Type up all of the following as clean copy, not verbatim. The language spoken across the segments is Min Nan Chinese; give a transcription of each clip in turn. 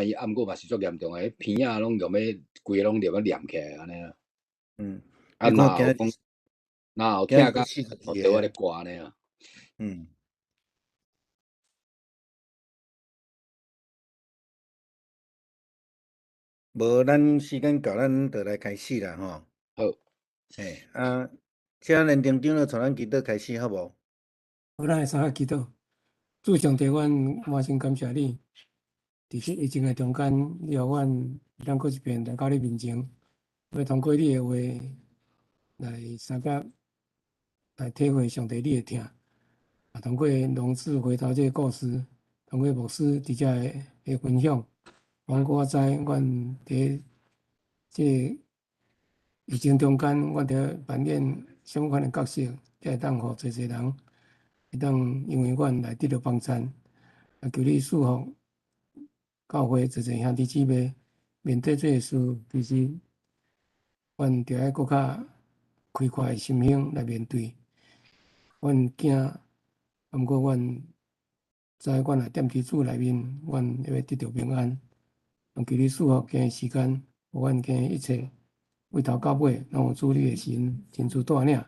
伊啊，毋過嘛是足嚴重的，彼鼻仔攏用欲規个攏用欲黏起來按呢啊。啊，你看今若有講，若有疼甲今日四個對我咧掛按呢啊。無，咱時間到，咱就來開始啦，吼。好。嘿，啊，請連長長老帶咱祈禱開始，好無？好，咱來相佮祈禱。主上帝，阮滿心感謝你，佇這疫情的中間，你予阮會當閣一遍來到你面前，欲通過你的話來相佮來體會上帝你的疼。啊，通過浪子回頭這个故事，通過牧師佇遮的分享，阮閣較知，阮佇這个疫情中間，阮著扮演啥物款的角色，才會當予濟濟人會當因為阮來得著幫贊。啊，求你賜福教會濟濟兄弟姊妹，面對這个事，其實阮著愛閣較開闊的心胸來面對。阮驚，毋過阮知，阮若踮佇主內面，阮會得著平安。求你賜福今日時間，予阮今日一切對頭到尾，攏有主你的神親自帶領。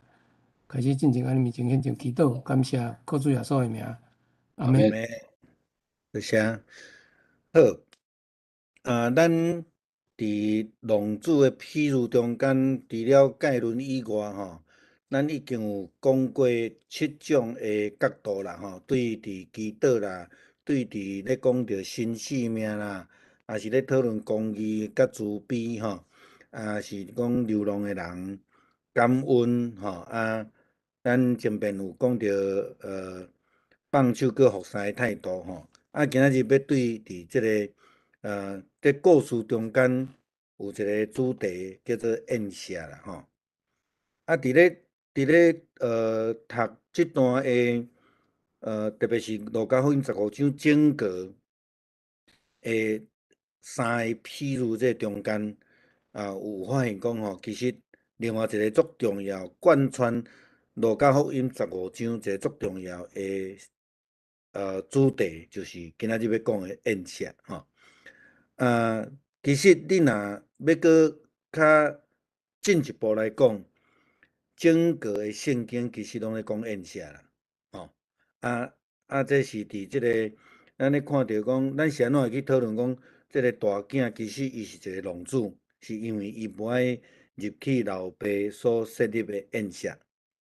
開始進前按你面前獻上祈禱，感謝靠主耶穌的名，阿們。多謝。好，啊，咱佇浪子的譬喻中間，除了概論以外，吼，咱已經有講過七種的角度啦，吼，對佇祈禱啦，對佇咧講著新生命啦，也是咧討論公義佮慈悲，吼，啊是講流浪的人感恩，吼，啊，咱前面有講著，放手閣服侍的態度，吼，啊，今仔日欲對佇這个，這故事中間有一个主題叫做宴席啦，吼，啊，佇咧讀這段的，特別是路加福音15章整個的三个譬喻這中間，啊，有發現講吼，其實另外一个足重要貫穿路加福音十五章一个足重要的，主題，就是今仔日欲講的宴席吼。啊，其實你若欲閣較進一步來講，整個的聖經其實攏咧講宴席啦，吼。啊啊，這是佇這个，咱咧看著講，咱是按怎會去討論講，這个大囝其實伊是一个浪子，是因為伊無愛入去老爸所設立的宴席，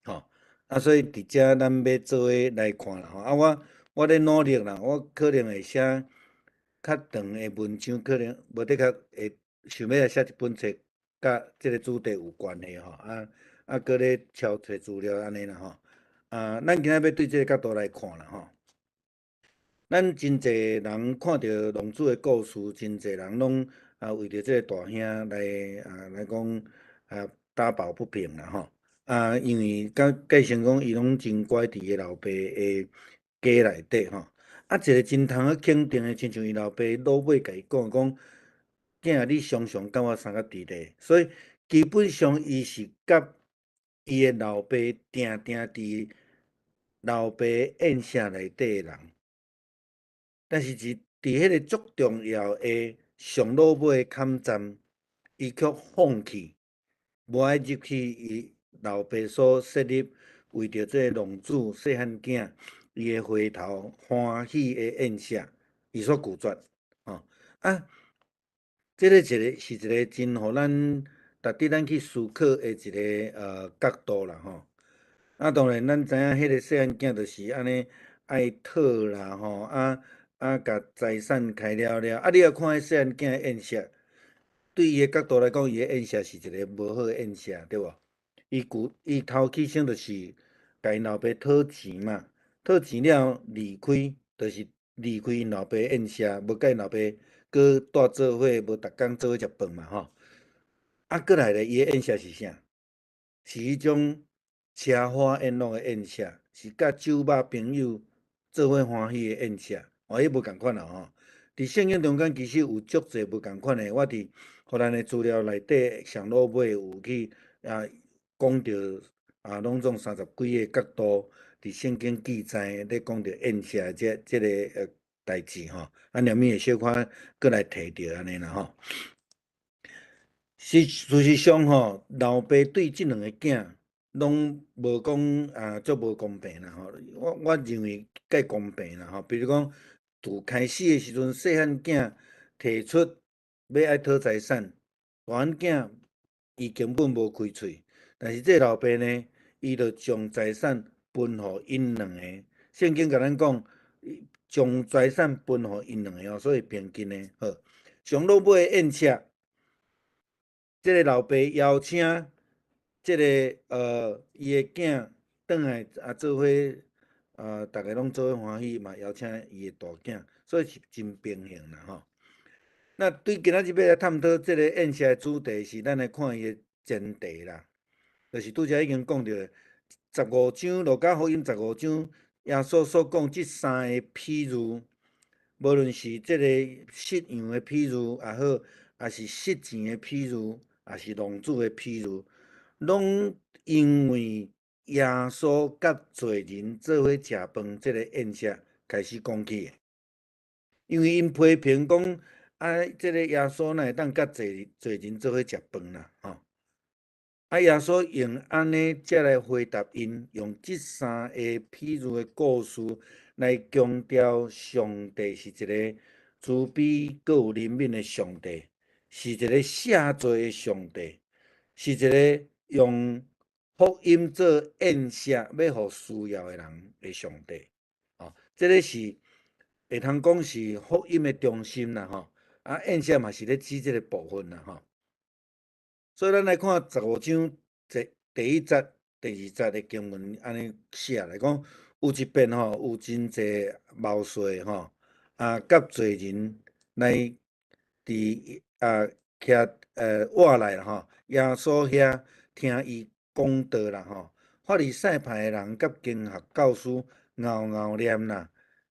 吼。啊，所以佇遮咱欲做伙來看啦，吼。啊，我咧努力啦，我可能會寫較長的文章，可能無的確會想欲來寫一本冊，佮這个主題有關係吼。啊啊，閣咧抄揣資料按呢啦吼。啊，咱今仔欲對這个角度來看啦吼。咱真濟人看著浪子的故事，真濟人攏啊為著這个大兄來啊來講啊打抱不平啦吼。啊，因為佮繼承講伊攏真乖佇伊老爸的家內底吼。啊，一个真通好肯定的，親像伊老爸老尾共伊講講，囝啊，你常常佮我相佮佇咧，所以基本上伊是佮伊的老爸定定佇老爸宴席內底的人。但是佇彼个足重要的上老尾的坎站，伊卻放棄，無愛入去伊老爸所設立為著這个浪子細漢囝伊的回頭歡喜的宴席，伊所拒絕，吼啊！這个一个是一个真予咱值得咱去思考的一个角度啦，吼。啊，當然咱知影彼个細漢囝就是按呢愛討啦，吼啊啊，共財產開了了，啊，你若看彼細漢囝的宴席，對伊的角度來講，伊的宴席是一个無好的宴席，對無？伊拒伊頭起先就是共𪜶老爸討錢嘛，討錢了離開，就是離開𪜶老爸宴席，無佮𪜶老爸閣蹛做伙，無逐工做伙食飯嘛，吼。啊，閣來咧，伊的宴席是啥？是彼種奢華宴樂的宴席，是佮酒肉朋友做伙歡喜的宴席。哦，彼無仝款啦吼。佇聖經中間其實有足濟無仝款的，我佇予咱的資料內底上老尾有去啊講著啊，攏總三十幾个角度佇聖經記載咧講著宴席這個代誌吼，啊，連物會小可閣來提著按呢啦吼。是事實上吼，老爸對這兩个囝攏無講啊，足無公平啦吼。我認為較公平啦吼。比如講，自開始的時陣，細漢囝提出欲愛討財產，大漢囝伊根本無開喙，但是這老爸呢，伊就將財產分予𪜶兩個。聖經共咱講，將財產分予𪜶兩个哦，所以平均的。好，上落尾宴席，這个老爸邀請這个伊的囝轉來啊，做伙啊，逐家攏做伙歡喜，嘛邀請伊的大囝，所以是真平衡啦吼。那對今仔日欲來探討這个宴席的主題，是咱來看伊的前提啦，就是拄才已經講著十五章，路加福音十五章，耶穌所講這三个譬喻，無論是這个失羊的譬喻也好，抑是失錢的譬喻，抑是浪子的譬喻，攏因為耶穌佮罪人做伙食飯這个宴席開始講起的。因為𪜶批評講啊，這个耶穌哪會當佮罪人做伙食飯啦？吼！啊，耶穌用按呢才來回答𪜶，用這三个譬喻的故事來強調上帝是一个慈悲閣有憐憫的上帝，是一個赦罪的上帝，是一个用福音做宴席，欲予需要的人的上帝。哦，這个是會通講是福音的中心啦，吼。啊，宴席嘛是咧指這个部分啦，吼。所以咱來看十五章第一節、第二節的經文，按呢寫來講，有一遍吼，有真濟謀士吼，啊，佮罪人來佇啊，徛倚來吼，耶穌遐聽伊講道啦吼。法利賽派的人佮經學教師𠢕𠢕念啦，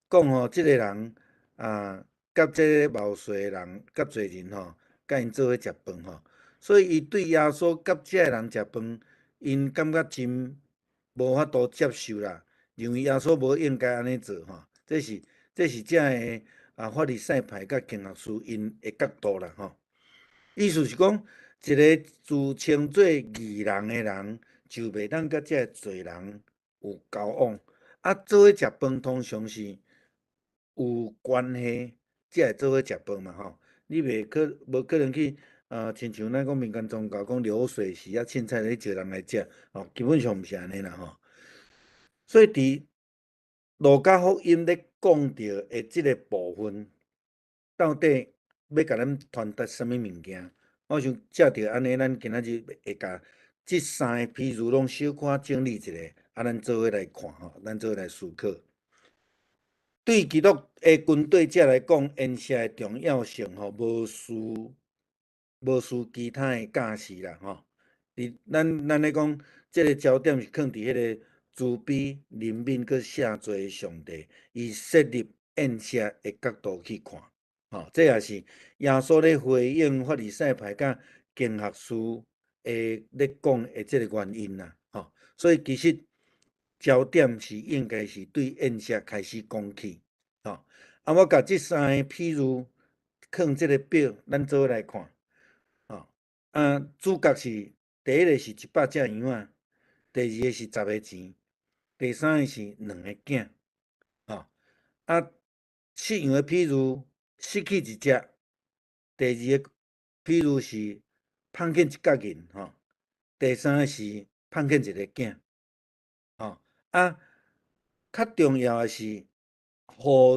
講吼，這个人啊，佮這个謀士的人佮罪人吼，佮𪜶做伙食飯吼，所以伊對耶穌佮這个人食飯，𪜶感覺真無法度接受啦，認為耶穌無應該按呢做吼。這是這个啊法利賽派佮經學師𪜶的角度啦吼。意思是講，一个自稱做義人的人，就袂當佮這个罪人有交往。啊，做伙食飯通常是有關係，才會做伙食飯嘛吼。你袂可無可能去啊，親像咱講民間宗教講流水席啊，凊彩咧招人來食，吼，基本上毋是按呢啦吼。所以佇路加福音咧講著的這个部分，到底欲共咱傳達啥物物件？我想藉著按呢，咱今仔日會共這三个譬喻攏小可整理一下，啊，咱做伙來看吼，咱做伙來思考。對基督的跟隨者來講，宴席的重要性吼，無需其他的教示啦吼。佇咱咧講，這个焦點是囥佇彼个慈悲、憐憫、閣赦罪的上帝，伊設立宴席的角度去看，吼，這也是耶穌咧回應法利賽派佮經學師的咧講的這个原因啦，吼。所以其實焦點是應該是對宴席開始講起，吼。啊，我共這三个譬喻囥這个表，咱做伙來看，吼。啊，主角是第一个是100隻羊仔，第二個是十个錢，第三个是兩个囝，吼。啊，失羊的譬喻失去一隻，第二个譬喻是碰見一角銀，吼。第三个是碰見一个囝，吼。啊，較重要的是，予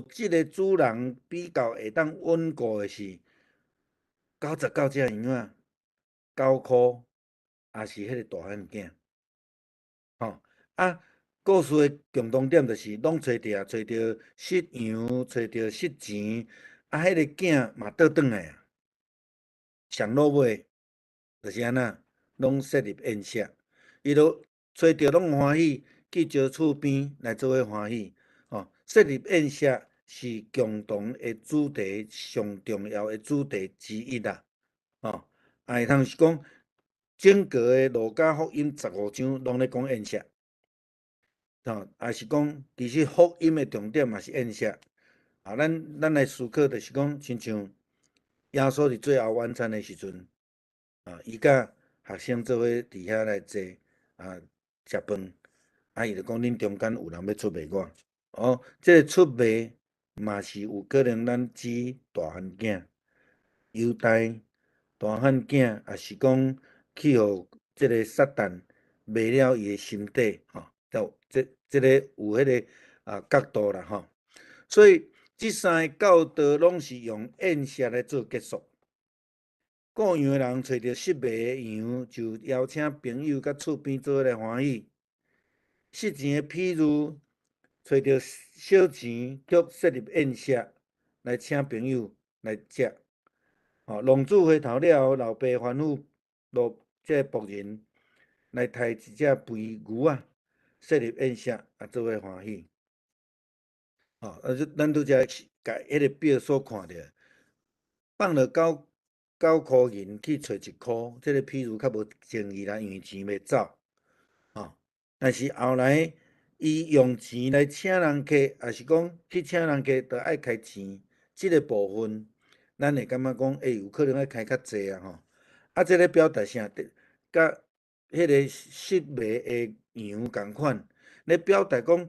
這个主人比較會當穩固的是99隻羊仔，9箍，抑是彼个大漢囝，吼。啊，故事的共同點就是攏揣著啊，揣著失羊，揣著失錢，啊，彼个囝嘛倒轉來啊，上落尾就是按怎，攏設立宴席，伊都揣著攏歡喜，去招厝邊來做伙歡喜，吼。設立宴席是共同的主題，上重要的主題之一啦，吼。啊，會通是講整個的路加福音十五章攏咧講宴席，吼，抑是講其實福音的重點嘛是宴席，啊，咱來思考，就是講，親像耶穌佇最後晚餐的時陣，啊，伊佮學生做伙佇遐來坐，啊，食飯，啊，伊就講恁中間有人欲出賣我。哦，這个出賣嘛是有可能咱指大漢囝，猶大大漢囝，抑是講去予這个撒旦賣了伊的心底，吼，就這个有彼个啊角度啦，吼。所以這三个教導攏是用宴席來做結束。顧羊的人揣著失迷的羊，就邀請朋友佮厝邊做伙來歡喜。失錢的譬喻，揣著小錢，卻設立宴席來請朋友來食。吼，浪子回頭了後，老爸吩咐落這个僕人來刣一隻肥牛仔，設立宴席，啊，做伙歡喜。吼，啊，咱拄才共彼个表所看著，放落9箍銀去揣1箍，這个譬喻較無爭議啦，因為錢袂走。吼，但是後來伊用錢來請人客，抑是講去請人客，就愛開錢，這个部分，咱會感覺講，欸，有可能愛開較濟啊吼。啊，這个表達啥？佮彼个失迷的羊仝款，咧表達講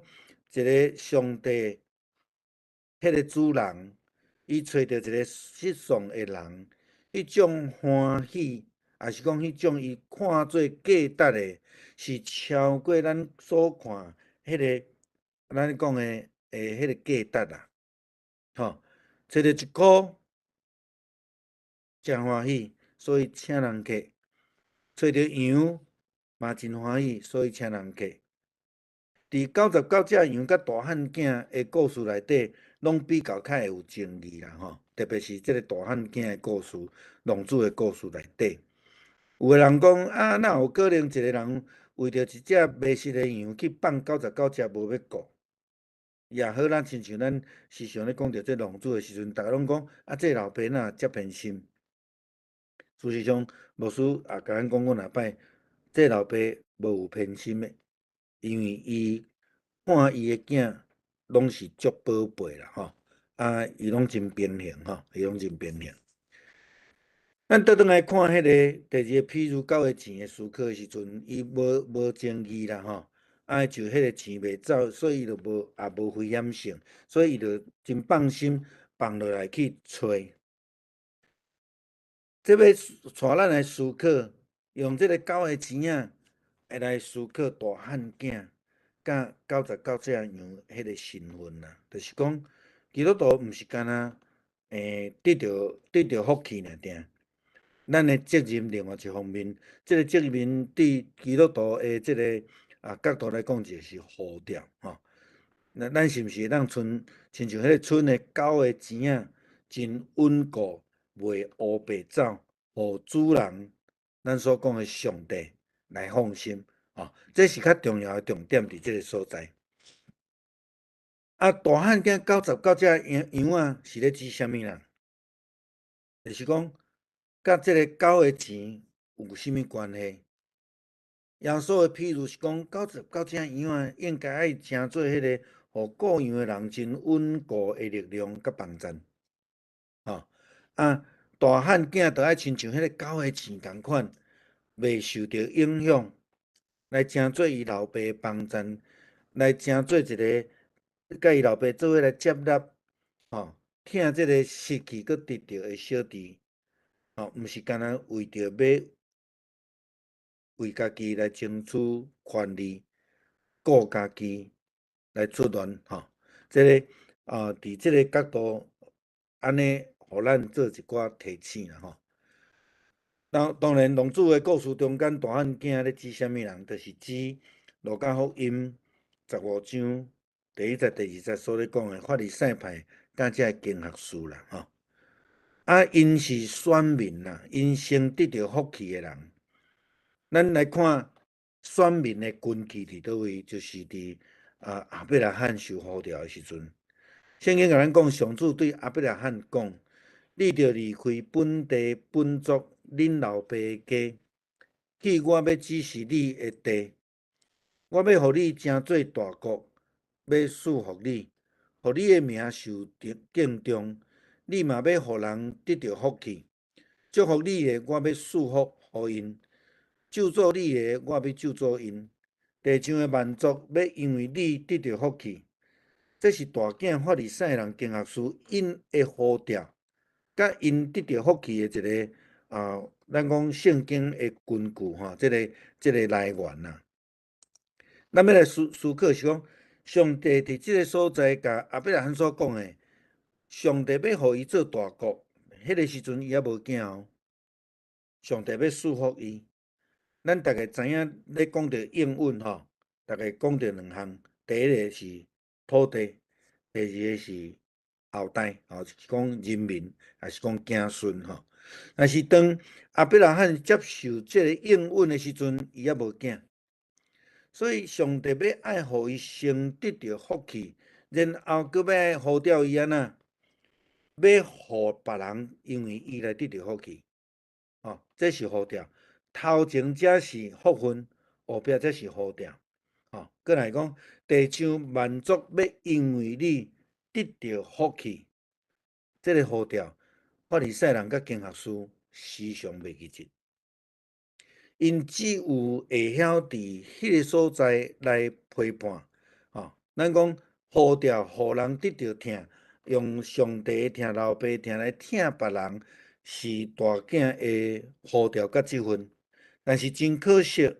一个上帝，彼个主人，伊揣著一个失喪的人，彼種歡喜，抑是講彼種伊看做價值的，是超過咱所看彼个咱講的彼个價值啊！吼，揣著1箍，誠歡喜，所以請人客；揣著羊嘛真歡喜，所以請人客。佇99隻羊佮大漢囝的故事內底，攏比較較會有爭議啦吼，特別是這个大漢囝的故事、浪子的故事內底，有的人講啊，哪有可能一個人為著一隻迷失的羊去放99隻無欲顧？也好，咱親像咱時常咧講著這浪子的時陣，逐家攏講啊，這老爸哪遮偏心？事實上，牧師也共咱講過兩擺，這老爸無有偏心的，因為伊看伊的囝攏是足寶貝啦吼，啊，伊攏真平衡吼，伊攏真平衡。咱倒轉來看彼个第二个譬喻九个錢的思考的時陣，伊無爭議啦吼，啊，就彼个錢袂走，所以伊就無也無危險性，所以伊就真放心放落來去揣。這欲帶咱來思考，用這个九个錢仔會來思考大漢囝佮99隻羊彼个身份啦，就是講基督徒毋是干焦得著福氣爾定。咱的責任另外一方面，這个責任對基督徒的這个啊角度來講，就是呼召吼。那咱是毋是會當賰親像彼个賰的九个錢仔，真穩固，袂烏白走，予主人，咱所講的上帝來放心，吼，這是較重要的重點佇這个所在。啊，大漢囝99隻羊羊仔是咧指啥物人？就是講，佮這个九个錢有啥物關係？耶穌的譬喻是講，99隻羊仔應該愛成做彼個予顧羊的人真穩固的力量佮幫贊。吼，啊，大漢囝就愛親像彼个九个錢仝款，袂受著影響，來成做伊老爸的幫贊，來成做一个佮伊老爸做伙來接納，吼，疼這个失去閣得著的小弟，吼，毋是干焦為著欲為家己來爭取權利，顧家己來出亂，吼，這个啊，佇這个角度，按呢，予咱做一寡提醒啦，吼。當然，浪子的故事中間，大漢囝咧指啥物人？就是指路加福音15章第1節、第2節所咧講的法利賽派佮這个經學士啦，吼。啊，𪜶是選民啦，𪜶先得著福氣的人。咱來看選民的根基佇佗位，就是佇啊亞伯拉罕受呼召的時陣。聖經共咱講，上主對亞伯拉罕講：你著離開本地本族，恁老爸的家，去我欲指示你的地。我欲予你成做大國，欲賜福你，予予你的名受敬重，你嘛欲予人得著福氣。祝福你的，我欲賜福予𪜶；咒詛你的，我欲咒詛𪜶。地上的萬族欲因為你得著福氣。這是大囝法利賽人經學士𪜶的呼召，佮𪜶得著福氣的一個啊，咱講聖經的根據吼，這個來源啊。咱欲來思考是講，上帝佇這個所在共亞伯拉罕所講的，上帝欲予伊做大國，彼個時陣伊猶無囝哦。上帝欲賜福伊，咱逐家知影咧講著應允吼，逐家講著兩項，第一个是土地，第二个是後代，吼，就是講人民，抑是講子孫吼。但是當亞伯拉罕接受這个應允的時陣，伊猶無囝，所以上帝欲愛予伊先得著福氣，然後閣欲呼召伊按怎，欲予別人因為伊來得著福氣，吼，這是呼召。頭前才是福分，後壁才是呼召。吼，閣來講，地上萬族欲因為你得著福氣，這个呼召，法利賽人佮經學士時常袂記得，𪜶只有會曉佇彼个所在來批判。吼，咱講呼召，予人得著疼，用上帝疼老爸疼來疼別人，是大囝的呼召佮職分。但是真可惜，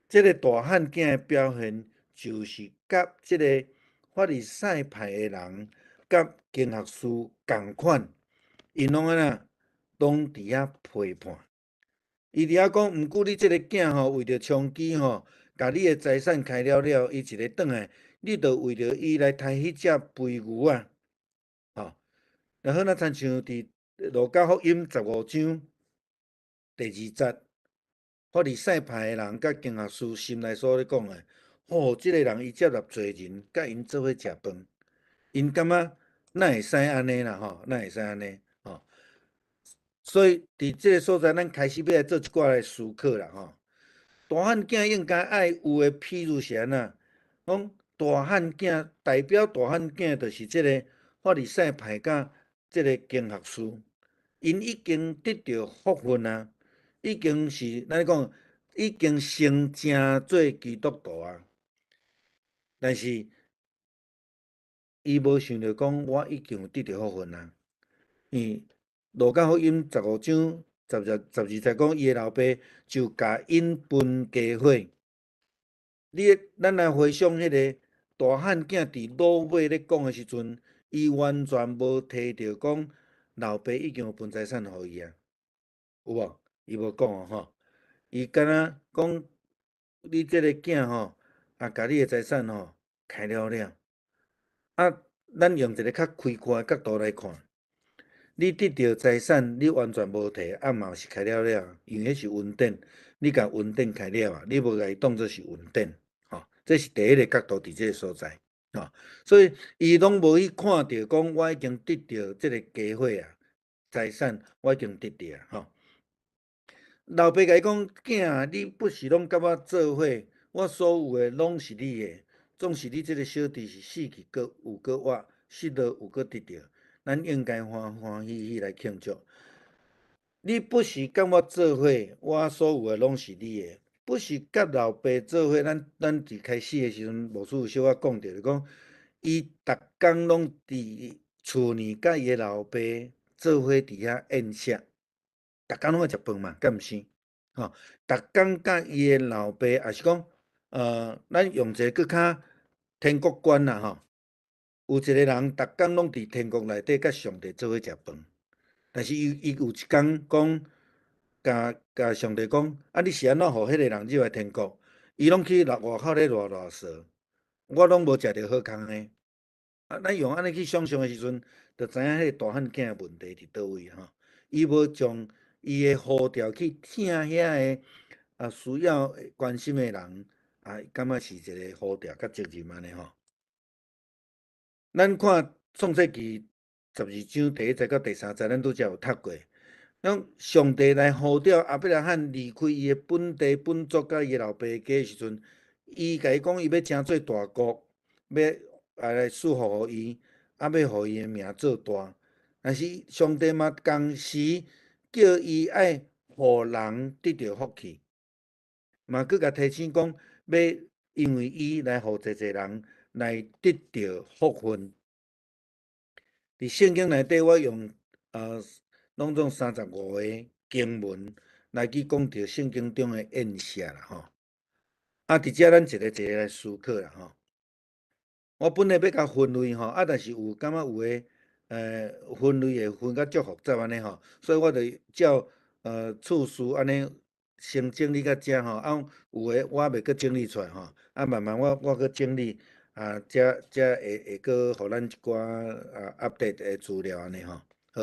這个大漢囝的表現，就是佮這个法利賽派的人佮經學士仝款，𪜶攏按怎，攏佇遐批判。伊佇遐講，毋過你這个囝吼，為著充飢吼，共你的財產開了了，伊一个轉來，你就為著伊來刣彼隻肥牛仔，吼。然後若親像佇路加福音15章第二節，法利賽派的人佮經學士心內所咧講的，吼，這个人伊接納罪人，佮𪜶做伙食飯，𪜶感覺哪會使按呢啦？吼，哪會使按呢？吼，所以佇這个所在，咱開始欲來做一寡的思考啦，吼。大漢囝應該愛有的譬喻是按怎？講大漢囝代表大漢囝，就是這个法利賽派佮這个經學士，𪜶已經得著福分啊，已經是咱講已經成正做基督徒啊。但是伊無想著講我已經有得著福分啊。因路加福音15章10節12節講，伊的老爸就共𪜶分家伙。你咱來回想彼个大漢囝佇老尾咧講的時陣，伊完全無提著講老爸已經有分財產予伊啊，有無？伊無講哦吼，伊敢若講你這个囝吼，啊，共你的財產吼開了了。啊，咱用一个較開闊的角度來看，你得著財產，你完全無提，啊嘛是開了了，因為彼是恩典，你共恩典開了啊，你無共伊當做是恩典，吼，這是第一个角度佇這个所在，吼，所以伊攏無去看著講我已經得著這个家伙啊，財產我已經得著啊，吼。老爸共伊講，囝啊，你不是攏佮我做伙，我所有的攏是你的，總是你這个小弟是死去閣有閣活，失落有閣得著，咱應該歡歡喜喜來慶祝。你不是佮我做伙，我所有的攏是你的。不是佮老爸做伙，咱佇開始的時陣，牧師有小可講著，就講伊逐工攏佇厝裡佮伊的老爸做伙佇遐宴席，逐工攏愛食飯嘛，敢毋是？吼，逐工佮伊的老爸，抑是講，咱用一个閣較天國觀啦，吼，有一个人逐工攏佇天國內底佮上帝做伙食飯，但是伊有一工講，共上帝講，啊，你是按怎予彼个人入來天國？伊攏去外口咧賴賴趖，我攏無食著好康的。啊，咱用按呢去想象的時陣，就知影彼个大漢囝的問題佇佗位吼。伊無將伊的呼召去疼遐个啊需要關心的人，啊，感覺是一个呼召佮責任按呢吼。咱看創世記12章第一節到第三節，咱拄才有讀過。講上帝來呼召亞伯拉罕離開伊的本地本族佮伊的老爸家的時陣，伊共伊講伊欲成做大國，欲來賜福予伊，啊，欲予伊的名做大。但是上帝嘛同時叫伊愛予人得著福氣，嘛閣共提醒講，欲因為伊來予濟濟人來得著福分。佇聖經內底，我用攏總35個經文來去講著聖經中的宴席啦吼。啊，佇遮咱一个一个來思考啦吼。我本來欲共分類吼，啊，但是有感覺有的分類會分甲足複雜按呢吼，所以我就照次序按呢先整理到遮吼，啊，有的我猶未閣整理出來吼，啊，慢慢我閣整理，啊，才會閣予咱一寡啊 update 的資料按呢吼。好，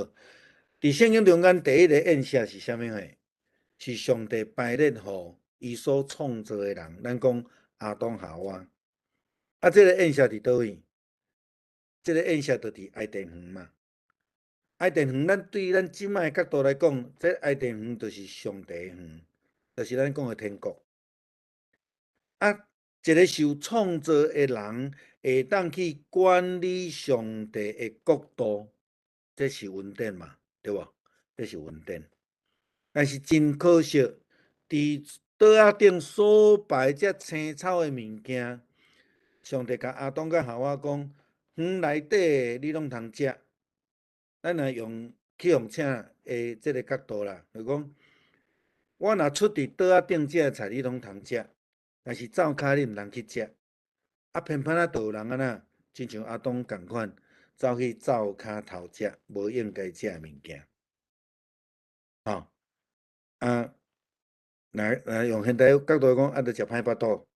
佇聖經中間第一个宴席是啥物貨？是上帝排列予伊所創造的人，咱講亞當夏娃。啊，這个宴席佇佗位？這个宴席就佇伊甸園嘛。伊甸園，咱對咱這擺的角度來講，這伊甸園就是上帝園，就是咱講的天國。啊，一个受創造的人會當去管理上帝的國度，這是恩典嘛，對無？這是恩典。但是真可惜，佇桌仔頂所擺這青草的物件，上帝共亞當佮夏娃講，園內底的你攏通食。咱若用去予請的這个角度啦，就講，我若出佇桌仔頂食的菜，你攏通食，但是灶跤你毋通去食。啊，偏偏啊，就有人按怎，親像亞當仝款，走去灶跤頭食無應該食的物件。吼，啊，若用現代角度來講，啊，就食歹腹肚，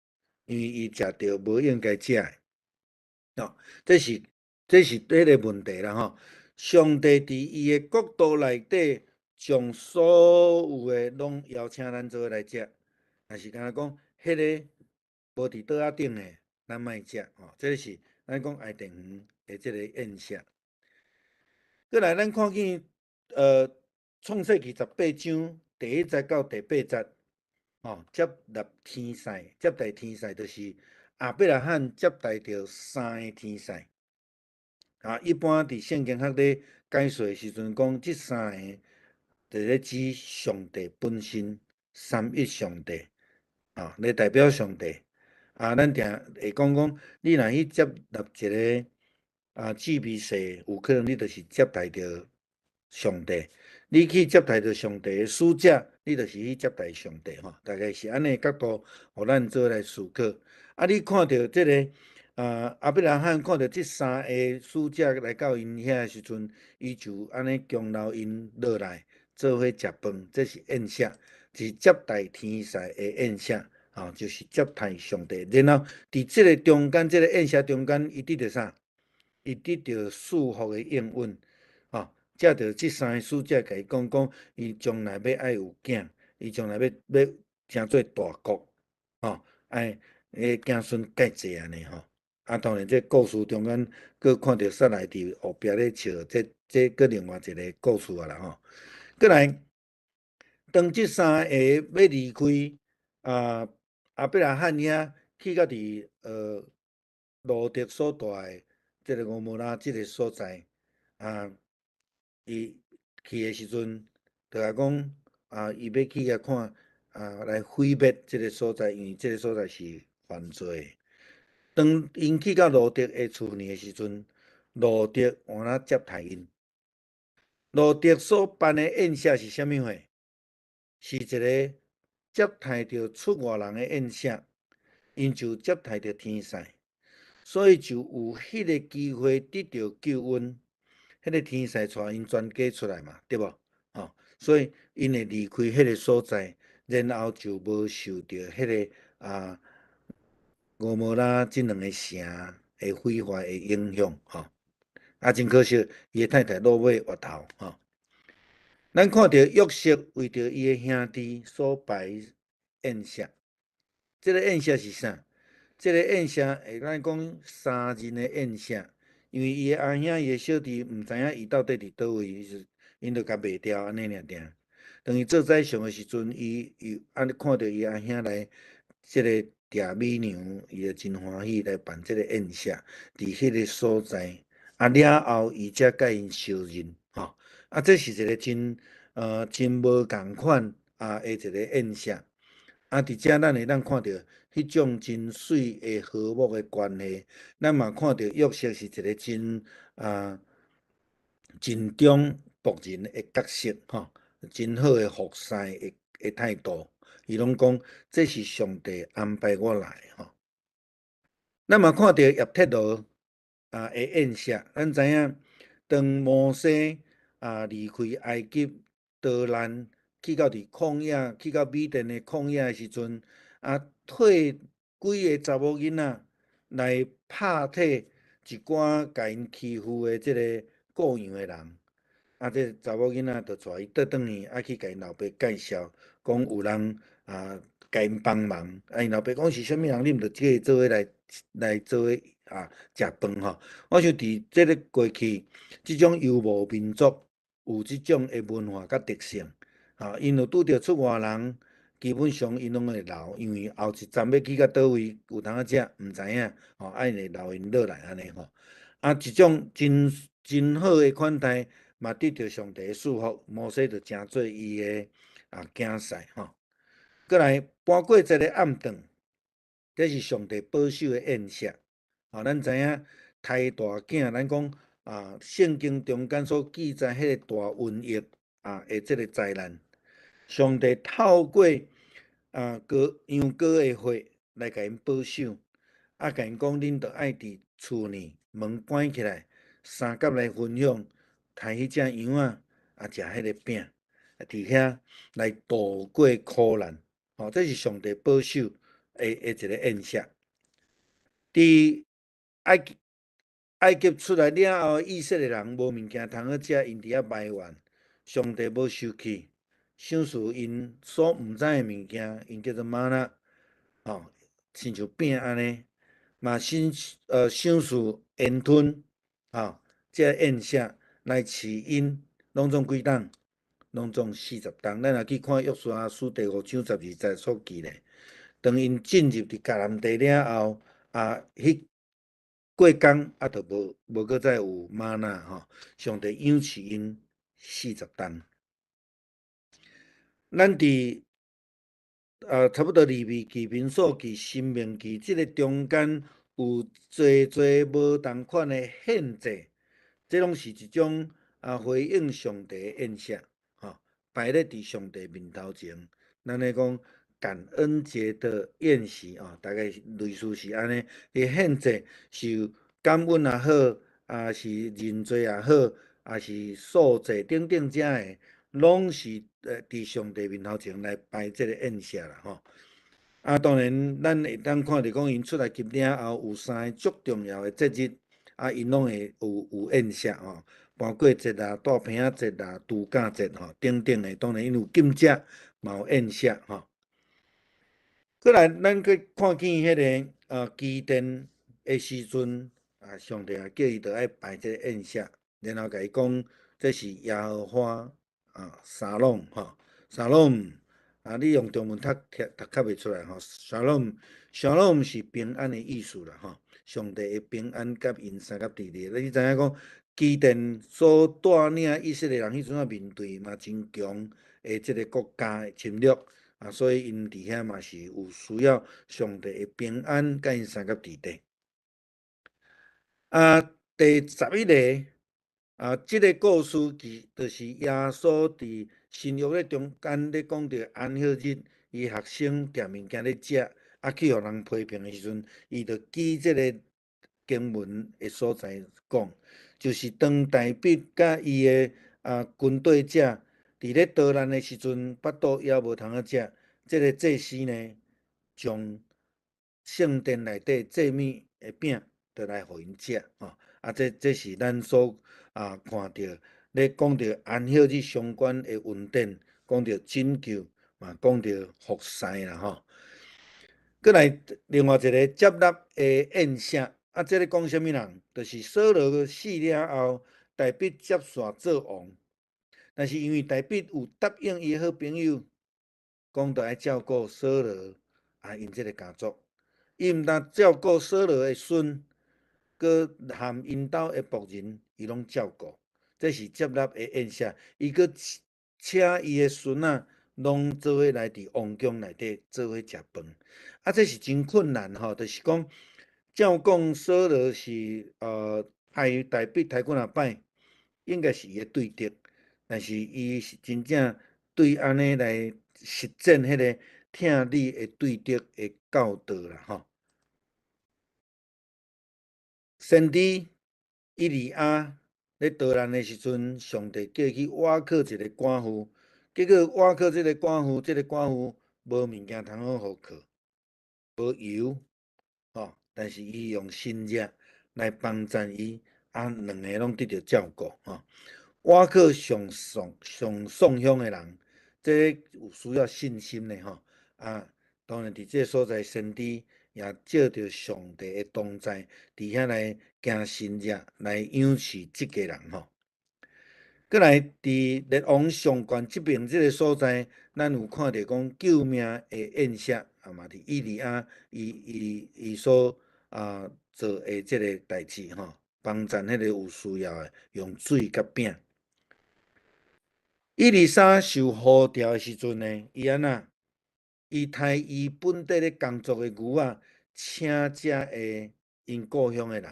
因為伊食著無應該食的。哦，這是彼个問題啦吼。上帝佇伊的國度內底，將所有的攏邀請咱做伙來食，但是敢若講，彼个無佇桌仔頂的，咱莫食吼。這个是咱講伊甸園的這个宴席。閣來，咱看見創世記18章第一節到第八節，吼，接納天使，接待天使，就是亞伯拉罕接待著三个天使。啊，一般佇聖經學咧解說的時陣，講這三个就咧指上帝本身，三一上帝，啊，咧代表上帝。啊，咱定會講講，你若去接納一个治美士，有可能你就是接待著上帝。你去接待著上帝的使者，你就是去接待上帝吼。大概是按呢角度，予咱做來思考。啊，你看著這个亞伯拉罕看著這三个使者來到𪜶遐的時陣，伊就按呢強留𪜶落來做伙食飯，這是宴席，是接待天使的宴席，吼，就是接待上帝。然後佇這个中間，這个宴席中間，伊得著啥？伊得著賜福的應允，吼，藉著這三个使者共伊講講，伊將來欲愛有囝，伊將來欲成做大國，吼，愛彼子孫蓋濟按呢吼。啊，當然，這故事中間，閣看著撒來佇後壁咧笑，這閣另外一个故事啊啦吼。閣來，當這三个欲離開亞伯拉罕遐，去到佇羅得所蹛的這个蛾摩拉這个所在，啊，伊去的時陣，就共講啊，伊欲去遐看啊，來毀滅這个所在，因為這个所在是犯罪的。當𪜶去到羅得的厝裡的時陣，羅得換來接待𪜶。羅得所辦的宴席是啥物貨？是一个接待著出外人的宴席，𪜶就接待著天使，所以就有彼个機會得著救恩。彼个天使帶𪜶全家出來嘛，對無？吼，所以𪜶會離開彼个所在，然後就無受著彼个蛾摩拉這兩个城的毀壞的影響，吼。啊，真可惜，伊的太太落尾活頭，吼。咱看著約瑟為著伊的兄弟所擺宴席，這个宴席是啥？這个宴席會咱講三人的宴席，因為伊的阿兄、伊的小弟毋知影伊到底佇佗位，𪜶就共賣掉按呢爾爾。當伊做宰相的時陣，伊按呢看著伊阿兄來這个掠美娘，伊就真歡喜來辦這个宴席，佇彼个所在，啊了後伊才佮𪜶相認，吼，啊這是一个真無仝款啊的一个宴席，啊佇遮咱會當看著彼種真媠的和睦的關係，咱嘛看著約瑟是一个真忠僕人的角色，吼，真好的服侍的態度。伊攏講這是上帝安排我來的吼。咱嘛看著葉忒羅啊的宴席，咱知影當摩西啊離開埃及逃難，去到佇曠野，去到米甸的曠野的時陣，啊，替幾个查某囡仔來拍退一寡共𪜶欺負的這个顧羊的人。啊，這查某囡仔就帶伊倒轉去，啊去共𪜶老爸介紹，講有人啊共𪜶幫忙。啊，𪜶老爸講是啥物人，你毋著叫伊做伙來做伙啊食飯吼。我想佇這个過去，這種遊牧民族有這種的文化佮特性，啊，𪜶有拄著出外人，基本上𪜶攏會留，因為後一站欲去到佗位有通仔食，毋知影，吼，啊𪜶會留𪜶落來按呢吼。啊，這種真好的款待，嘛得著上帝的祝福，摩西就成做伊的啊囝婿吼。閣來搬過節的暗頓，這是上帝保守的宴席。吼，咱知影刣大囝，咱講啊，聖經中間所記載彼个大瘟疫啊的這个災難，上帝透過啊羔羊羔的血來共𪜶保守，啊，共𪜶講，恁著愛佇厝內門關起來，三甲來分享。刣彼隻羊仔，啊，食彼个餅，佇遐來度過苦難，吼，這是上帝保守的一个宴席。佇埃及出來了後，以色列人無物件通好食，𪜶佇遐埋怨，上帝無生氣，賞賜𪜶所毋知的物件，𪜶叫做嗎哪，吼，親像餅按呢，嘛賞賜煙吞，吼，這个宴席。來飼𪜶，攏總幾冬？攏總40冬。咱若去看約書亞書第五章12節所記咧，當𪜶進入佇迦南地了後，啊，彼過工啊，就無閣再有嗎哪吼。上帝養飼𪜶40冬。咱佇差不多利未記、民數記、申命記這个中間有濟濟無仝款的獻祭。這攏是一種啊回應上帝的宴席，吼，擺咧佇上帝面頭前。咱咧講感恩節的宴席啊，大概類似是按呢。佇獻祭是感恩也好，啊是認罪也好，啊是素祭等等遮的，攏是佇上帝面頭前來擺這个宴席啦，吼。啊，當然咱會當看著講，𪜶出埃及了後有三个足重要的節日。啊，𪜶攏會有宴席吼，搬過節啊、大棚仔節啊、度假節吼等等的，當然𪜶有禁食，嘛有宴席吼。閣來，咱去看見彼个基甸的時陣，啊，上帝也叫伊著愛擺這个宴席，然後共伊講，這是耶和華啊，沙龍吼，沙龍啊，你用中文讀讀較袂出來吼，沙龍，沙龍是平安的意思啦吼。上帝的平安佮𪜶相佮佇咧，你知影講基甸所帶領以色列人彼陣仔面對嘛真強的這个國家的侵略啊，所以𪜶佇遐嘛是有需要上帝的平安佮𪜶相佮佇咧。啊，第11个啊，這个故事其就是耶穌佇新約咧中間咧講著安息日，伊學生掂物件咧食。啊，去予人批評的時陣，伊就舉這个經文的所在講，就是當大衛佮伊的啊軍隊者佇咧逃難的時陣，腹肚枵無通好食，這个祭司呢，將聖殿內底祭物的餅，就來予𪜶食吼。啊，這是咱所啊看著咧講著安息日相關的恩典，講著拯救，嘛講著服侍啦吼。閣來另外一个接納的宴席，啊，這个講啥物人？就是掃羅死了後，大衛接續做王，但是因為大衛有答應伊的好朋友，講著愛照顧掃羅啊，𪜶這个家族，伊毋但照顧掃羅的孫，閣含𪜶兜的僕人，伊攏照顧。這是接納的宴席。伊閣請伊的孫仔攏做伙來佇王宮內底做伙食飯。啊，這是真困難吼，就是講照講掃羅是刣大衛刣幾若擺，應該是伊的對敵，但是伊是真正對按呢來實踐彼個疼你的對敵的教導啦吼。先知以利亞咧逃難的時陣，上帝叫伊去倚靠一個寡婦，結果倚靠這個寡婦，這個寡婦無物件通好予靠，無油，吼，但是伊用神蹟來幫贊伊，啊，兩个攏得著照顧，吼。倚靠上送上送鄉的人，這有需要信心的吼。啊，當然佇這個所在，先知也借著上帝的同在，佇遐來行神蹟來養飼這个人吼。閣來佇列王上卷這爿這个所在，咱有看著講救命的宴席，啊嘛佇以利亞伊伊伊所做的這个代誌吼，幫贊彼个有需要的，用水佮餅。以利沙受呼召的時陣呢，伊按怎？伊刣伊本底咧工作的牛仔，請遮的𪜶故鄉的人，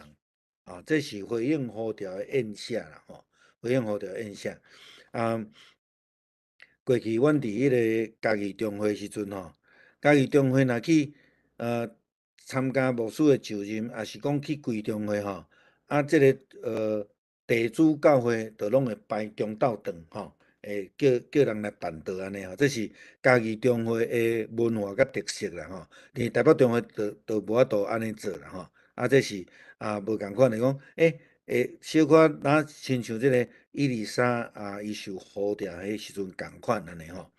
啊，這是回應呼召的宴席啦，吼，回應呼召的宴席。啊，過去阮佇彼个嘉義中會時陣吼，嘉義中會若去參加牧師的就任，抑是講去開中會吼，啊，這个地主教會就攏會排中晝頓吼。會叫叫人來辦桌按呢吼，這是嘉義中會的文化佮特色啦吼。佇台北中會就就無法度按呢做啦吼。啊，這是啊無仝款的講，欸會小可若親像這个以利沙啊，伊受呼召彼時陣仝款按呢吼。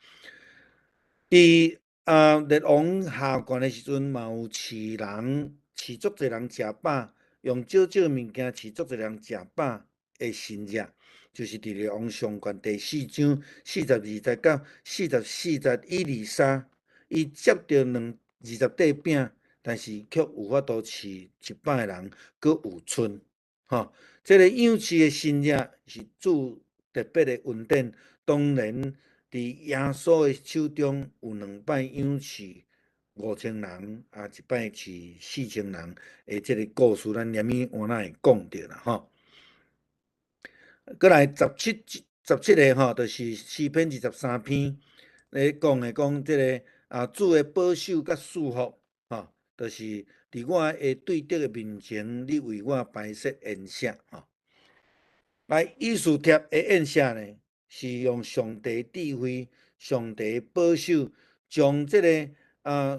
佇啊列王下卷的時陣，嘛有飼人飼足濟人食飽，用少少物件飼足濟人食飽的神蹟。就是佇列王上卷第四章42節到44節，以利沙伊接著兩二十塊餅，但是卻有法度飼100個人，閣有賰。吼，這个養飼的神蹟是主特別的恩典。當然，佇耶穌的手中有兩擺養飼5000人，啊，一擺飼4000人的這个故事，咱連物換仔會講著啦，吼。閣來17個吼，就是詩篇23篇咧講的講這个啊，主的保守佮賜福，吼，就是佇我的對敵的面前，你為我擺設筵席，吼。來，以斯帖的宴席呢，是用上帝智慧、上帝保守，將這个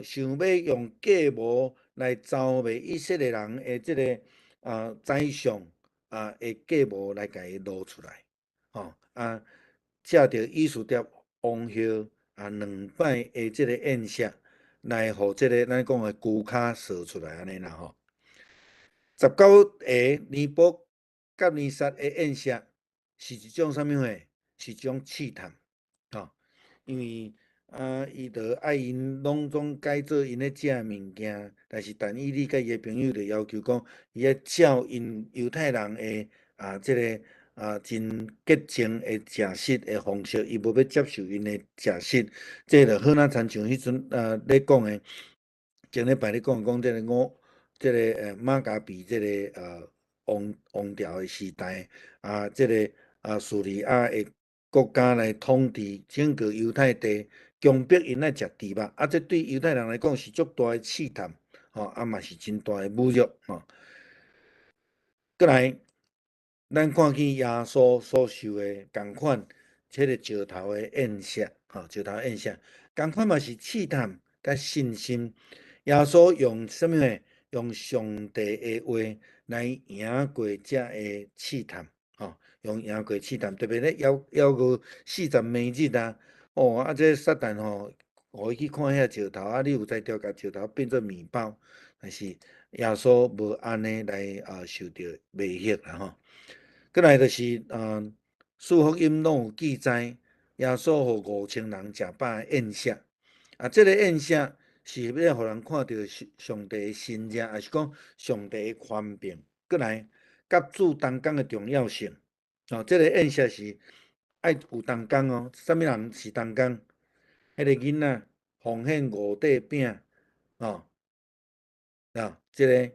想欲用計謀來蹂躪以色列人的這个宰相的計謀來共伊露出來，吼啊，藉著以斯帖王后啊兩擺的這个宴席，來予這个咱講的龜跤趖出來按呢啦吼。19個尼布甲尼撒的宴席是一種啥物貨？是一種試探，吼，因為啊，伊就愛𪜶攏總改做𪜶咧食的物件，但是但以理佮伊的朋友就要求講，伊愛照𪜶猶太人的啊，這个啊真潔淨的食食的方式，伊無欲接受𪜶的食食，這就好若親像彼陣啊咧講的，前禮拜咧講講這个五，這个瑪加比這个王朝的時代啊，這个啊敘利亞的國家來統治整個猶太地，強迫𪜶愛食豬肉，啊，這對猶太人來講是足大的試探，吼，啊嘛是真大的侮辱，吼。閣來，咱看見耶穌所受的仝款，這个石頭的宴席，吼，石頭宴席，仝款嘛是試探佮信心。耶穌用啥物貨？用上帝的話來贏過這个試探，吼，用贏過試探，特別咧猶猶閣40暝日啊，哦，啊，這撒旦吼，予伊去看遐石頭，啊，你有才調共石頭變做麵包，但是耶穌無按呢來受著迷惑啦吼。閣來就是四福音攏有記載，耶穌予5000人食飽的宴席，啊，這个宴席是欲予人看著上帝的神迹，抑是講上帝的權柄。閣來，佮主同工的重要性。哦，這個宴席是愛有同工哦，啥物人是同工？彼個囡仔奉獻五塊餅，哦，啊，這個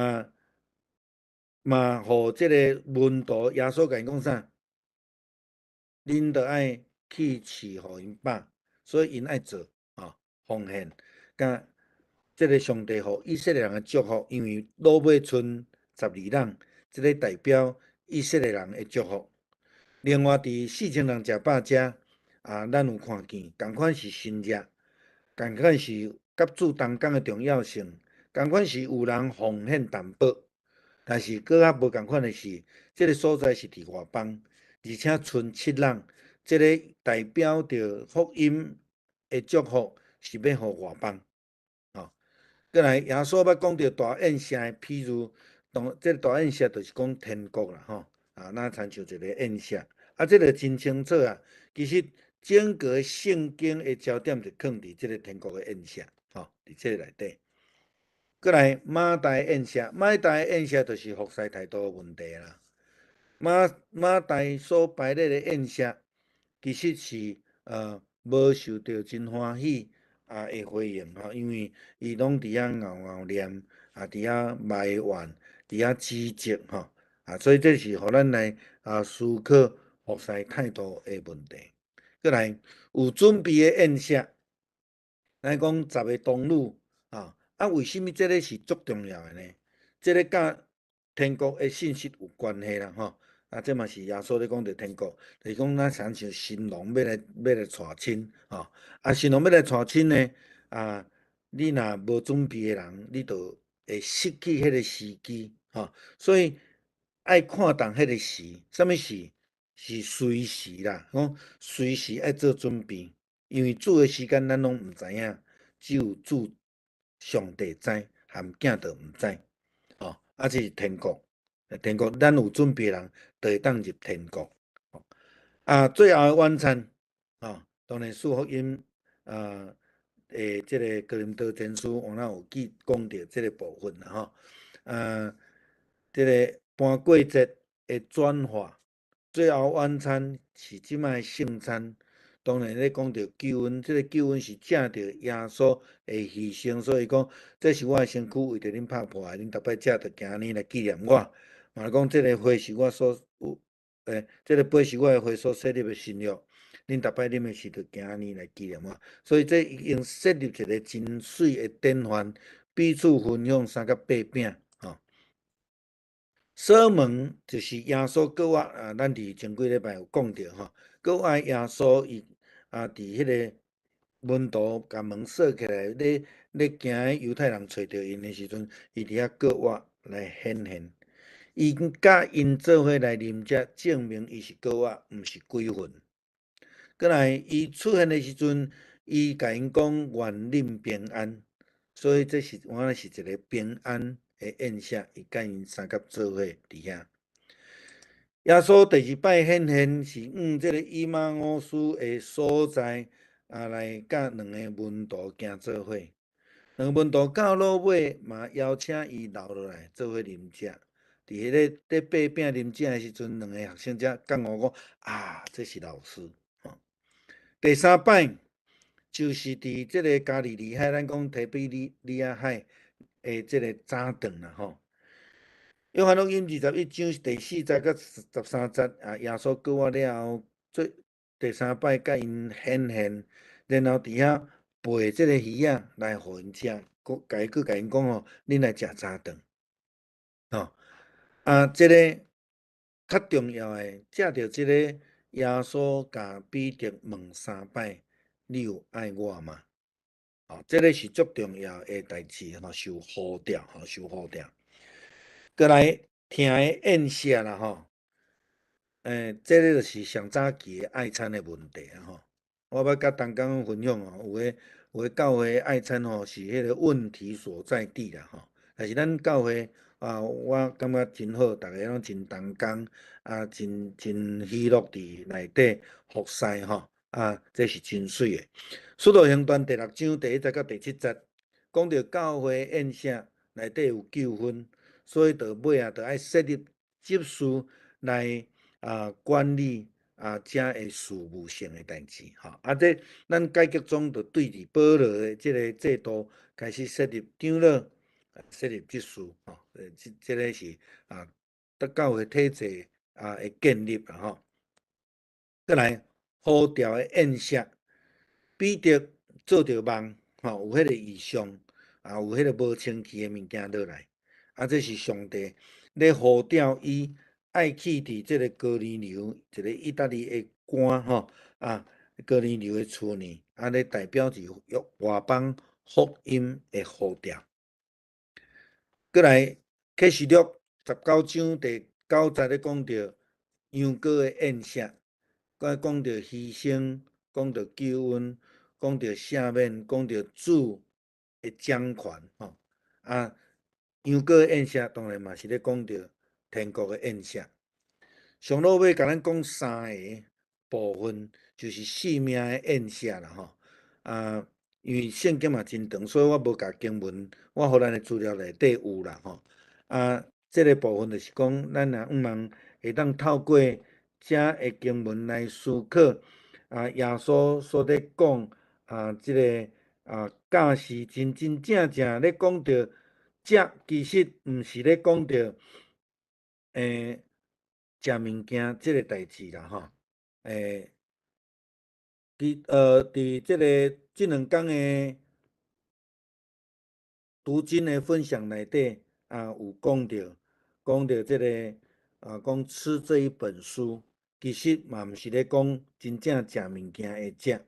啊，嘛，予這個門徒耶穌共𪜶講啥？恁著愛去飼予𪜶飽，所以𪜶愛做哦奉獻。佮這個上帝予以色列人的祝福，因為滷尾賰12人，這個代表以色列人的祝福。另外，佇4000人食飽遮，啊，咱有看見，仝款是神跡，仝款是佮主同工的重要性，仝款是有人奉獻淡薄，但是閣較無仝款的是，這個所在是佇外邦，而且賰七人，這個代表著福音的祝福是欲予外邦。吼，閣來耶穌捌講著大宴席的譬喻，當這個大宴席就是講天國啦，吼，啊，若親像一個宴席，啊，這個真清楚啊。其實整個聖經的焦點就囥佇這個天國的宴席，吼，佇這個內底。閣來馬大宴席，馬大宴席就是服侍態度的問題啦。馬大所排列的宴席，其實是無受著真歡喜啊的回應吼，因為伊攏佇遐𠢕𠢕念，啊佇遐埋怨，佇遐指責吼，啊，所以這是予咱來啊思考服侍態度的問題。閣來有準備的宴席，咱講十個童女啊，啊，為啥物這个是足重要的呢？這个佮天國的信息有關係啦吼。啊，這嘛是耶穌咧講著天國，就是講咱親像新郎欲來娶親吼，啊，新郎欲來娶親呢，啊，你若無準備的人，你就會失去彼个時機吼。所以愛看重彼个時，啥物時？是隨時啦，講隨時愛做準備，因為主的時間咱攏毋知影，只有主上帝知，含囝都毋知，吼，啊，這是天國。天國，咱有準備的人，就會當入天國。啊，最後的晚餐，吼，當然四福音啊，這个哥林多前書，有哪有記講著這个部分啦，吼。啊，這个盤過節的轉化，最後晚餐是這擺的聖餐。當然咧講著救恩，這个救恩是藉著耶穌的犧牲，所以講這是我的身軀，為著恁拍破的，恁逐擺食著行按呢來紀念我。嘛講這个血是我所有，這个杯是我的血所設立的新約，恁逐擺啉的時就行按呢來紀念我。所以這已經設立一个真媠的典範，彼此分享三佮八餅，吼。鎖門就是耶穌閣活啊，咱佇前幾禮拜有講著吼，閣活耶穌伊啊，佇彼个門徒共門鎖起來，咧驚猶太人揣著𪜶的時陣，伊佇遐閣活來顯現。伊佮𪜶做伙來啉食，證明伊是閣活，毋是鬼魂。閣來，伊出現的時陣，伊共𪜶講願恁平安，所以這是原來是一个平安的宴席，伊佮𪜶相佮做伙佇遐。耶穌第二擺顯現是往這个以馬忤斯的所在啊，來佮兩个門徒行做伙。兩个門徒到落尾嘛，邀請伊留落來做伙啉食。佇彼个咧擘餅啉食的時陣，兩個學生才覺悟講啊，這是老師。第三擺就是佇這个加利利海，咱講提比哩亞海的這个早頓啦吼。約翰福音21章第4節佮13節啊，耶穌復活了後，做第三擺佮𪜶顯現，然後佇遐掰這个魚仔來予𪜶食，閣共伊閣共𪜶講吼，恁來食早頓，吼。啊，這个較重要的，藉著這个耶穌共彼得問三擺，你有愛我嗎？哦，這个是足重要的代誌吼，受呼召吼，受呼召。閣來疼的宴席啦吼，這个就是上早期的愛餐的問題啊吼。我欲佮同工分享哦，有的教會愛餐吼是彼个問題所在地啦吼。但是咱教會啊，我感覺真好，逐个攏真同工，啊，真喜樂佇內底服侍吼。啊，這是真媠的。使徒行傳第六章第一節到第七節，講著教會宴席內底有糾紛，所以到尾啊，就愛設立執事來管理遮的事務性的代誌吼。啊，這咱改革宗就對佇保羅的這个制度開始設立長老，設立執事吼。這个是教會體制的建立啦吼。閣來呼召的宴席，彼得做著夢吼，有彼個異象，有彼個無清氣的物件落來，啊，這是上帝咧呼召伊愛去佇這個哥尼流，一個意大利的官吼，哥尼流的厝呢，咧代表是外邦福音的呼召。閣來啟示錄19章第9節咧講著羊羔的宴席，閣講著犧牲，講著救恩，講著赦免，講著主的掌權吼。啊，羊羔的宴席當然嘛是咧講著天國的宴席。上落尾共咱講三个部分，就是性命的宴席啦吼。啊，因為聖經嘛真長，所以我無共經文，我予咱的資料內底有啦吼。啊，這个部分就是講，咱若向望會當透過遮的經文來思考，耶穌所咧講這个教示真真正正咧講著，食其實毋是咧講著，食物件這个代誌啦吼。佇這兩工的讀經的分享內底，有講著，講著這个講吃這一本書，其實嘛毋是咧講真正食物件的食，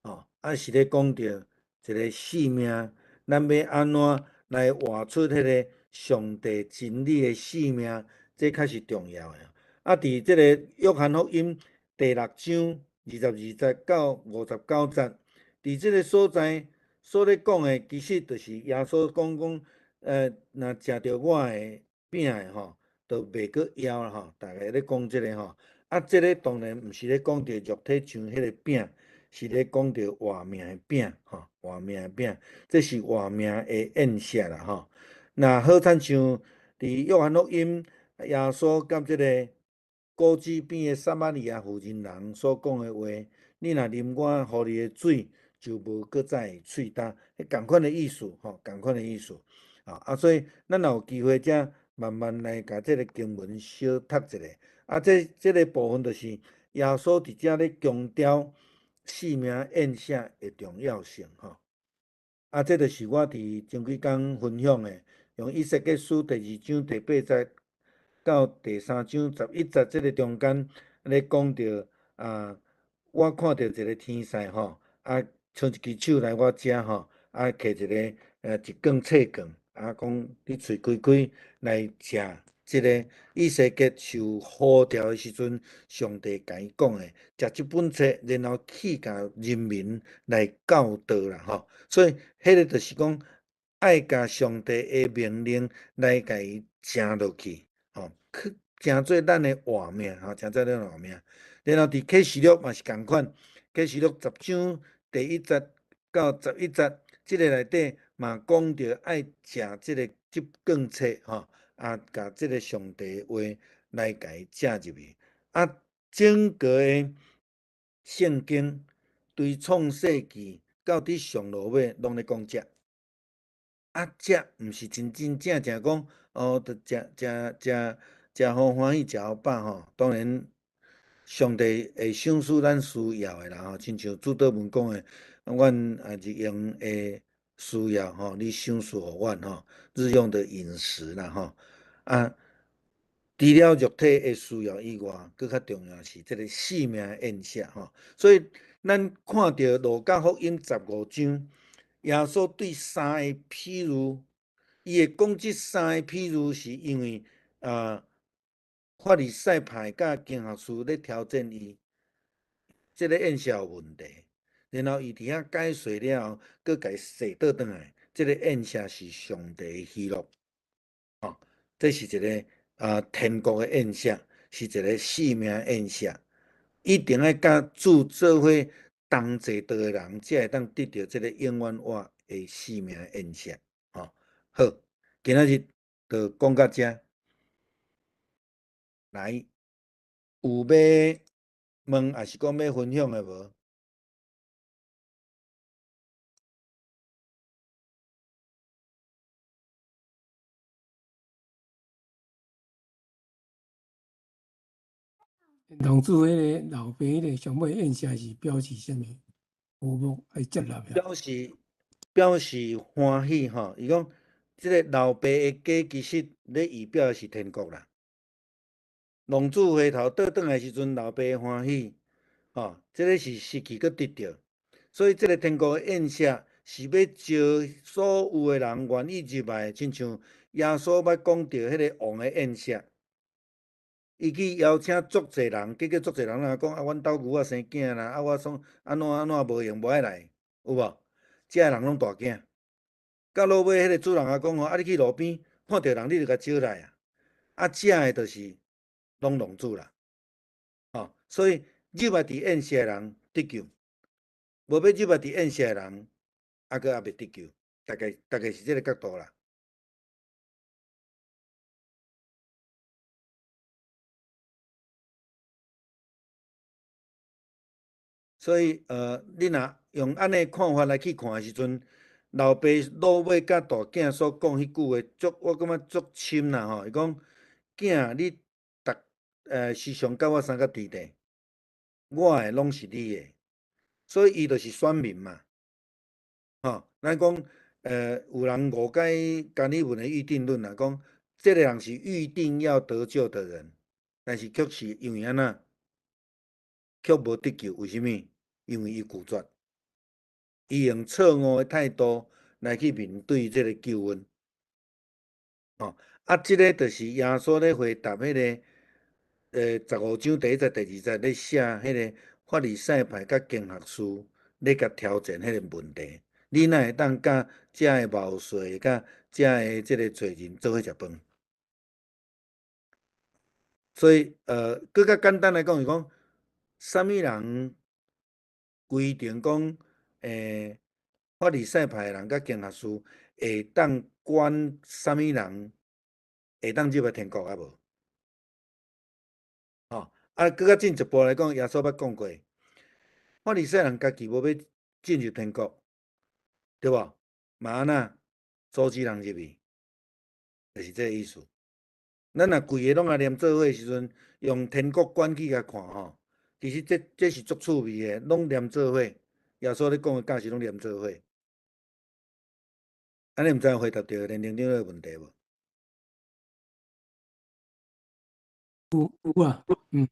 吼，是咧講著一个性命，咱欲按怎來活出彼个上帝真理的性命，這較是重要的。啊，佇這个約翰福音第六章22節到59節，佇這个所在所咧講的，其實就是耶穌講講，若食著我的餅的吼，就袂閣枵啦吼。大概咧講這个吼，啊，這个當然毋是咧講著肉體像彼个餅，是咧講著活命的餅吼，活命的餅，這是活命的宴席啦吼。若好親像佇約翰福音，耶穌佮這个古井邊的撒瑪利亞婦人人所講的話，你若啉我予你的水，就無閣再會喙焦，彼仝款的意思吼，仝款的意思。啊，所以咱若有機會才慢慢來共這个經文小讀一下。啊，這个部分就是耶穌佇遮咧強調性命宴席的重要性吼。啊，這就是我佇前幾工分享的，用以西結書第二章第八節到第三章11節這个中間咧講著啊，我看著一个天使吼，伸一支手來我遮吼，摕一个一卷冊卷，啊，講你喙開開來食這个以西結受呼召的時陣，上帝共伊講的，食這本冊，然後去共人民來教導啦吼。所以，彼个就是講愛共上帝的命令來共伊食落去，吼，去成做咱的活命，吼，成做咱的活命。然後佇啟示錄嘛是仝款，啟示錄十章第一節到11節，這个內底嘛講著愛食這个這卷冊，吼，共這个上帝話來共伊食入去。啊，整個的聖經對創世記到佇上落尾，攏咧講食。啊，食毋是真真正正講，哦，著食食食食予歡喜，食予飽吼。當然，上帝會賞賜咱需要的啦吼，親像主禱文講的，阮日用的需要吼，你賞賜予阮吼，日用的飲食啦吼。啊，除了肉體的需要以外，閣較重要是這个性命的宴席吼。所以，咱看著路加福音15章，耶穌對三个譬喻，伊會講這三個譬喻，是因為法利賽派佮經學士咧挑戰伊，這个宴席有問題，然後伊佇遐解說了後，閣共伊說倒轉來，這个宴席是上帝的喜樂，吼，這是一个天國的宴席，是一个性命宴席，一定愛佮主做伙。同济道的人，才會當得著這个永遠活的生命的宴席。吼，好，今仔日就講到遮。來，有欲問，抑是講欲分享的無？浪子彼个老爸彼个上尾宴席是表示啥物？和睦愛接納。表示歡喜吼，伊講這个老爸的家其實咧預表的是天國啦。浪子回頭倒轉來時陣，老爸歡喜，吼，這个是失去閣得著，所以這个天國的宴席是欲招所有的人願意入來，親像耶穌捌講著彼个王的宴席。伊去邀請足濟人，結果足濟人若講啊，阮兜牛仔生囝啦，啊，我創按怎按怎無閒無愛來，有無？遮的人攏大囝。到落尾，彼个主人仔講吼，啊，你去路邊看著人，你就共招來啊。啊，遮的就是攏浪子啦，吼，所以入來佇宴席的人得救，無欲入來佇宴席的人，啊，閣猶未得救，大概是這个角度啦。所以，你若用按呢看法來去看的時陣，老爸落尾佮大囝所講彼句話，足我感覺足深啦吼。伊講，囝，你逐時常佮我相佮佇咧，我的攏是你的，所以伊就是選民嘛。吼，咱講，有人誤解加爾文的預定論啦，講這个人是預定要得救的人，但是卻是因為按怎，卻無得救，為啥物？因為伊拒絕，伊用錯誤的態度來去面對這个救恩。吼，啊，這个就是耶穌咧回答彼个，15章第一節、第二節咧寫彼个法利賽派佮經學師咧共挑戰彼个問題。你哪會當佮遮个謀稅佮遮个這个罪人做伙食飯？所以，閣較簡單來講是講，啥物人規定講，法利賽派的人佮經學師會當管啥物人會當入來天國啊無？吼，啊，閣較進一步來講，耶穌捌講過，法利賽人家己無欲進入天國，對無？嘛按怎阻止人入去，就是這个意思。咱若規个攏來連做伙的時陣，用天國觀去共看吼，其實這是足趣味的，攏連做伙。耶穌咧講的教示攏連做伙。按呢，毋知有回答著連長長的問題無？有啊，嗯。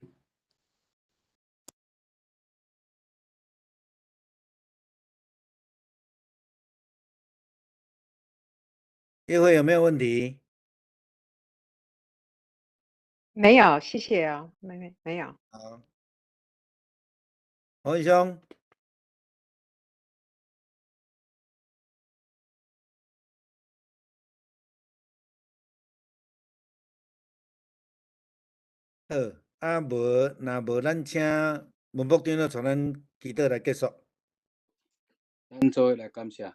葉慧有沒有問題？沒有，謝謝哦，沒有。好，黃兄。好，啊無，若無，咱請文博長老帶咱祈禱來結束。咱做伙來感謝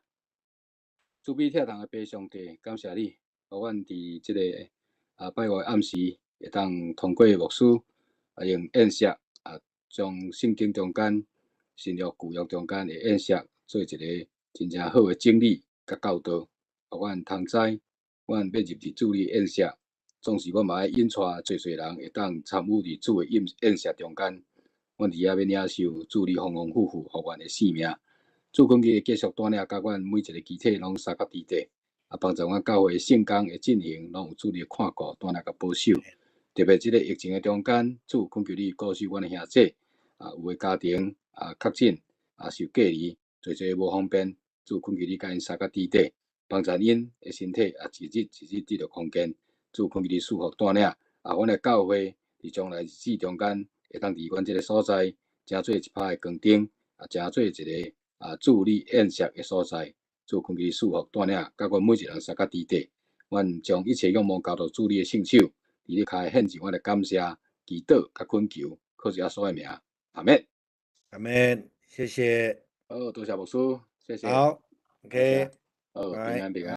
慈悲疼痛的父上帝，感謝你，予阮佇這个拜五的暗時，會當通過牧師用宴席將聖經中間、新約舊約中間的宴席做一个真正好的整理佮教導，予阮通知，阮欲入佇主的宴席。總是阮嘛愛引帶濟濟人會當參與佇主的宴席中間，阮佇遐欲領受主你豐豐富富予阮的生命。主懇求繼續帶領，佮阮每一個肢體攏相佮佇底，幫助阮教會聖工的進行，攏有主你的看顧，帶領佮保守。特別這个疫情的中間，主懇求你顧守阮的兄弟，有的家庭確診受隔離，濟濟無方便，主懇求你佮𪜶相佮佇底，幫助𪜶的身體一日一日得著康健。主懇求你賜福帶領，阮的教會佇將來日子中間，會當佇阮這个所在，成做一擺的光燈，成做一个主你宴席的所在。主懇求你賜福帶領，佮阮每一个人相佮佇底。阮將一切仰望交托主你的聖手，佇你跤獻上阮的感謝、祈禱佮懇求，靠主耶穌的名，阿們。阿們，謝謝。好，多謝牧師，謝謝。好，OK。好，平安平安。